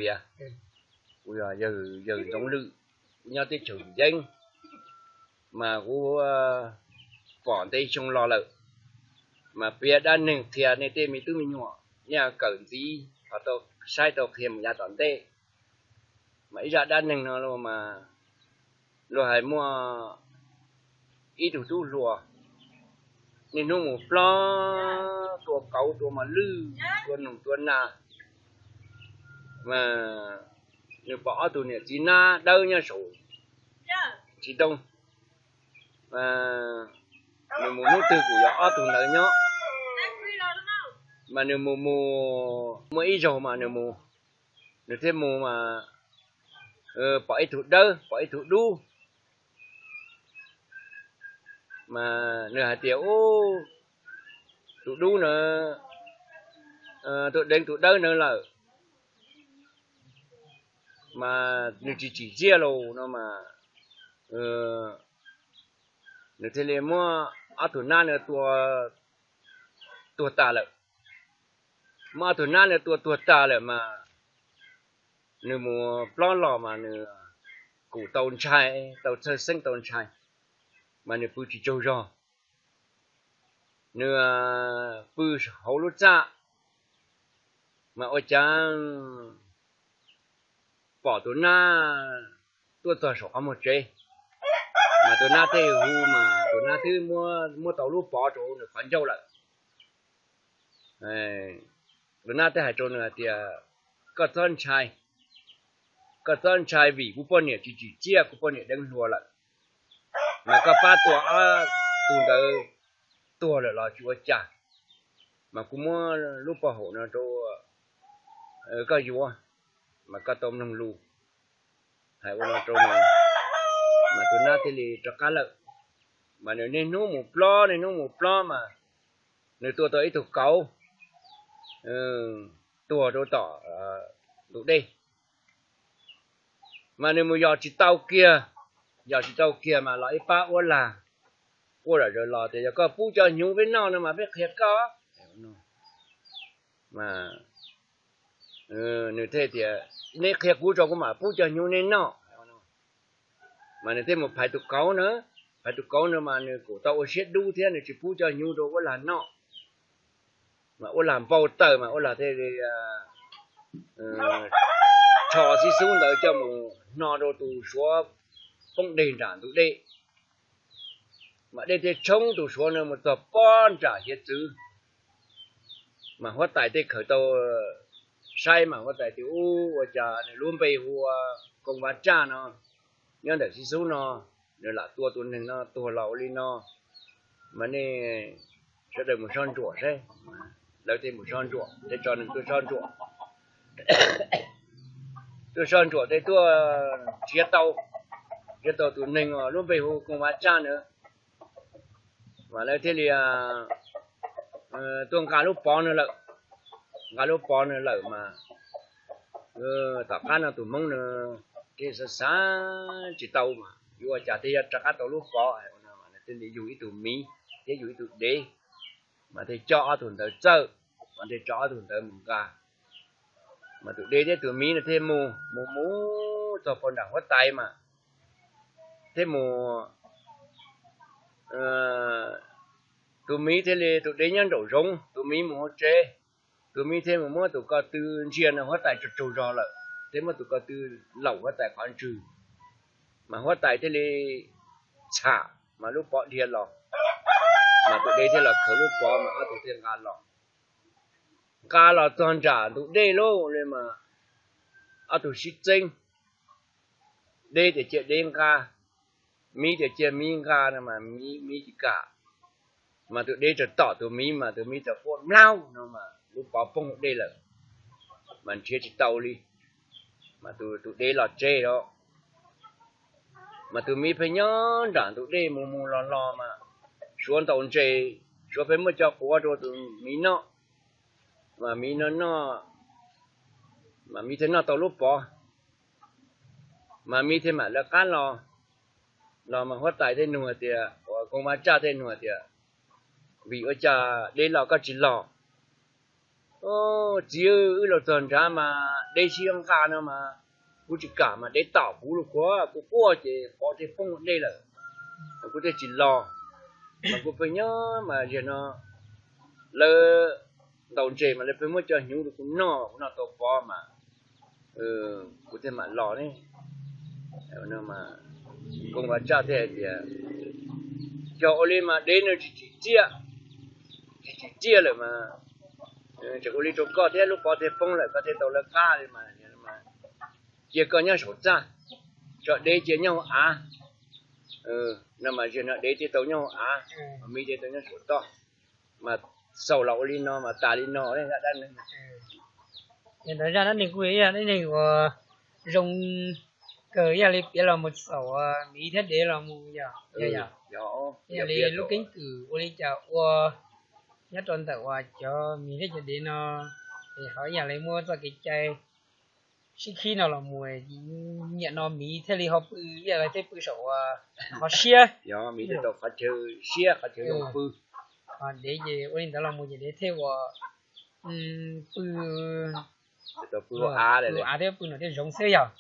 Piav, kuv yog yawg Ntxoov Lwm, kuv nyob teb chaws Yeeb, mas kuv pom ntev xyoo los lawm, mas piav dab neeg qhia nej tej me tub me nyuam, nej kawm ntxiv ho tau saib tau qhia mus yav tom ntej. Mas ib zaj dab neeg no mas luag hais muaj ib tug tub hluas, niaj hnub mus plob tua kauv tua mos lwj tua noog tua nas, mas nws pom ob tug niam txiv nab dawb nyob saum txiv ntoo. Nws mus hnub twg kuj yog ob tug ntawd nyob. Mas nws mus mus muaj ib zaug mas nws mus, nws thiaj mus mas pom ib tug dawb pom ib tug dub. Mas nws hais tias, ub, tus dub na tuaj deev tus dawb na lawm. Mas nws tsis tsim txiaj los no mas nws thiaj li muab ob tug nab na tua tuag tas lawm. Muab ob tug nab na tua tuag tas lawm mas nws mus plob los mas nws kuj tau ntshai, tau txhawj xeeb tau ntshai, mas nws pw tsis tsaug zog. Nws pw hauv lub txaj, mas ua cas pom tus nab tuaj txog saum qhov muag tsev, mas tus nab thiaj hu mas tus nab twb muab tau lub pov rau nws qhov ncauj lawm. Tus nab thiaj hais rau nws hais tias, koj txhob ntshai, koj txhob ntshai vim kuv poj niam tsis tsim txiaj, kuv poj niam deev hluas lawm. Mas koj pab tua ob tug ntawd tuag lawm los tsis ua cas, mas kuv muab lub pov haum no rau koj yuav, mas koj tau mloog lus. Hais ua no rau nws, mas tus nab thiaj li rov qab lawm. Mas nws niaj hnub mus plob niaj hnub mus plob mas nws tua tau ib tug kauv tuag rau tom ntug dej. Mas nws mus yos tsis tau kiag, yos tsis tau kiag mas los ib pab uab lag quaj zom zaws los tias, yog koj pub cov hnyuv peb noj no mas peb qhia koj. Nws thiaj tias, neb qhia kuv tso kuv mam pub cov hnyuv neb noj. Mas nws thiaj mus phais tus kauv na, phais tus kauv na mas nws kuj tau ua siab dub thiab nws tsis pub cov hnyuv rau uab lag noj. Mas uab lag npau taws mas uab lag thiaj li rho xib xub ntawd coj mus hno rau tus suav poob deg nram ntug dej. Mas dej thiaj tshoob tus suav no mus txog pob nram hiav txwv. Mas huab tais thiaj khaws tau saib mas huab tais tias, ub, ua cas nws lub npe hu ua Koo Vaj Tsaj no, nyob ntawm xib xub no, nws lam tua tus neeg no tuag los ua li no. Mas nej sawv daws mus soj ntsuam seb. Lawv thiaj mus soj ntsuam, thiaj tso neeg tuaj soj ntsuam. Tuaj soj ntsuam thiaj tuaj nrhiav tau, nrhiav tau tus neeg lub npe hu Koo Vaj Tsaj na. Mas lawv thiaj li tuaj nqa lub pov no lawm. Nqa lub pov no lawm mas tom qab no tus hmoob no thiaj xav xav tsis tau mas yuav ua cas thiaj yuav rov qab tau lub pov. Thiaj li yug ib tug miv thiab yug ib tug dev, mas thiaj coj ob tug ntawd txawj, mas thiaj tso ob tug ntawd mus nqa. Mas tus dev thiab tus miv no thiaj mus mus mus txog pem nram huab tais mas thiaj mus, tus miv thiaj li, tus dev nyob nraum zoov, tus miv mus hauv tsev. Tus miv thiaj mus muab tus ko tw ntsia no huab tais tsaug tsaug zog lawm, thiaj muab tus ko tw laum huab tais qhov ntswg. Mas huab tais thiaj li txham mas lub pov dhia los, mas tus dev thiaj los khaws lub pov mas ob tug thiaj nqa los. Nqa los txog nram ntug dej lauj li mas ob tug sib txeeb, dev tias cia dev nqa, miv tias cia miv nqa no mas miv tsis kam. Mas tus dev txawm tom tus miv mas tus miv txawm quaj mlaug no mas lub pov poob dej lawm, mas nrhiav tsis tau li. Mas tus dev los tsev os, mas tus miv pheej nyob nram ntug dej mus mus los los mas suav ntaus ntses, suav pheej muab cov quav rau tus miv noj. Mas miv noj noj, mas miv thiaj noj tau lub pov, mas miv thiaj mam lawv qab los. Los mas huab tais thiaj nug tias, uas Koo Vaj Tsaj thiaj nug tias, vim ua cas dev los koj tsis los? Txiv, wb los txog nrad mas deb sib nqa no mas kuv tsis kam mas deb tom kuv lub kua, kuv quaj ces pov thiaj poob dej lawm, kuv thiaj tsis los. Mas kuv pheej nyob mas zaum no lawv ntaus ntses mas lawv pheej muab cov hnyuv rau kuv noj, kuv noj tau pov mas kuv thiaj mam los ne. Koob Vaj Tsab thiaj hais tias, yog ua li mas deb no tsis tsim riaj, tsis tsim riaj lawm mas tseem ua li rau koj thiab, lub pov thiaj poob lawm koj thiaj tau lawv qab li mas, cia koj nyob saum txaj, tso deb cia nyob hauv av. No mas zaum no deb thiaj tau nyob hauv av, miv thiaj tau nyob saum toj. Mas xaus los ua li no mas tas li no zaj dab neeg. Ntawd zaj dab neeg kuj yog dab neeg uas zoo kawg, yog li piav los mus xaus uas miv thiab dev los mus yog, yog li lub keeb kwm ua li cas ua nyob rau ntawm uas cov miv thiab cov dev no, es ho ib yam li muaj txoj kev cai sib khib no los mus, nyiam no miv thiaj li ho pw, ib yam li thiaj pw saum uas qhov siab, qhov chaw siab, qhov chaw zoo pw. Ho dev ces ua li ntawd los mus ces dev thiaj ua pw, pw av thiab pw no thiaj zoov xwb yog.